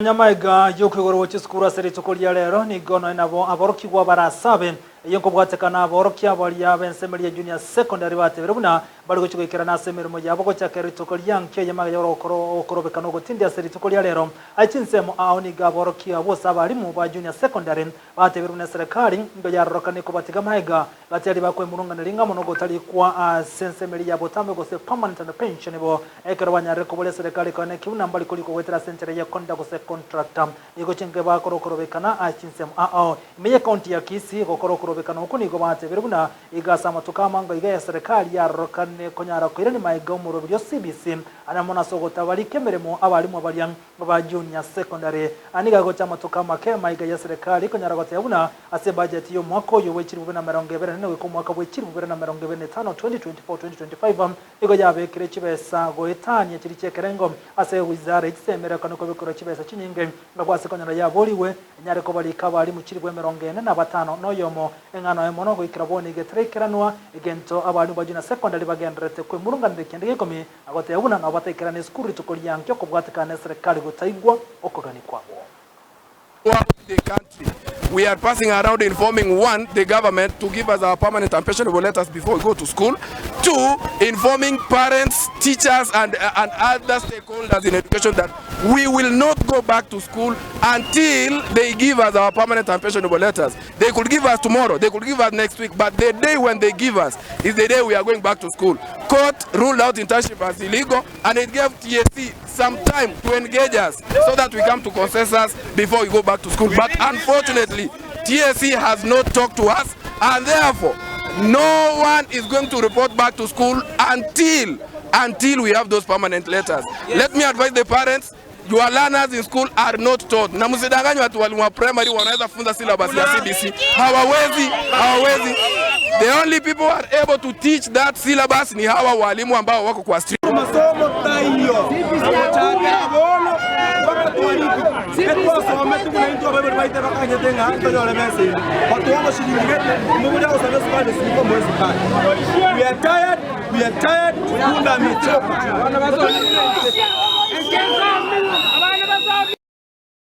Nyamaega y'okoigorwa gwe chisukuru ase rituko ria rero nigo nonya nabo aborokigwa barasabe. Eyio nkobwatekana aborokia baria b'ensemo eria Junior Secondary batebire buna mbari gochia goikerana ase emeremo yabo gochaka rituko ria nkio y'amagega y'okorobekana ogotindia ase rituko ria rero. Aye chinsemo ao nigo aborokia bose abalimu ba Junior Secondary batebire buna eserekari nigo yarorokane kobatiga magega Gati aria bakwemurunganeria ng'a mono gotarikwa ase ensemo eria ya botambe gose permanent and pensionable, ekero banyarire koboria eserekari konya neki buna mbari korikwa goetera ase enchera ye konda gose contract. Nigo chinke bakora okorobekana ase chinsemo ao. Ime ye county ya Kisii gokora okorobekana okwo nigo batebire buna iga ase amatuko amango iga eserekari yarorokane konyara koirania maega omoroberi o CBC ande mono ase ogotabarika emeremo abalimu baria ba Junior Secondary. Aya nigo agocha amatuko amake maiga y'eserekari konyara goteba buna ase ebajeti y'omwaka oyo bwe chilifu bibere na emerongo ebere na ene goika omwaka bwe chilifu bibere na emerongo ebere na etano, 2024-2025, nigo yabekire chibesa goetania chiria chi'ekerengo ase wizara ye chisemere ekero kobekerwa chibesa chinyinge ngakwa ase konyora yaborigwe enyare kobarika abalimu chilifu emerongo ene na batano na oyomo eng'ana oyomo goikera bono iga etaraikeranwa egento abalimu ba Junior Secondary bagendererete kwemurunganera ekianda gia ikomi Na goteba buna nabo bataikerane esukuru rituko riankio kobwatekana neserekari gotaigwa okogania kwabo. Throughout the country we are passing around informing one the government to give us our permanent and pensionable letters before we go to school, two informing parents, teachers and, and other stakeholders in education that we will not go back to school until they give us our permanent and pensionable letters. They could give us tomorrow, they could give us next week, but the day when they give us is the day we are going back to school. Court ruled out internship as illegal and it gave TSC some time to engage us so that we come to consensus before we go back to school. But unfortunately, TSC has not talked to us and therefore no one is going to report back to school until until we have those permanent letters. Yes. Let me advise the parents Your learners in school are not taught. Na msidanganywe watu walimu wa primary wanaweza funza syllabus ya CBC. Hawawezi, hawawezi. The only people who are able to teach that syllabus ni hawa walimu ambao wako kwa street. Masomo taiyo gochakera bono mpaka twarikire etwasomete buna intwe abaibori baito bakanyete ng'a ntonyore besa ime batoa amashillingi gete moburia gosaba esukari esiko moe esukari we are tired We are tired, punda amechoka.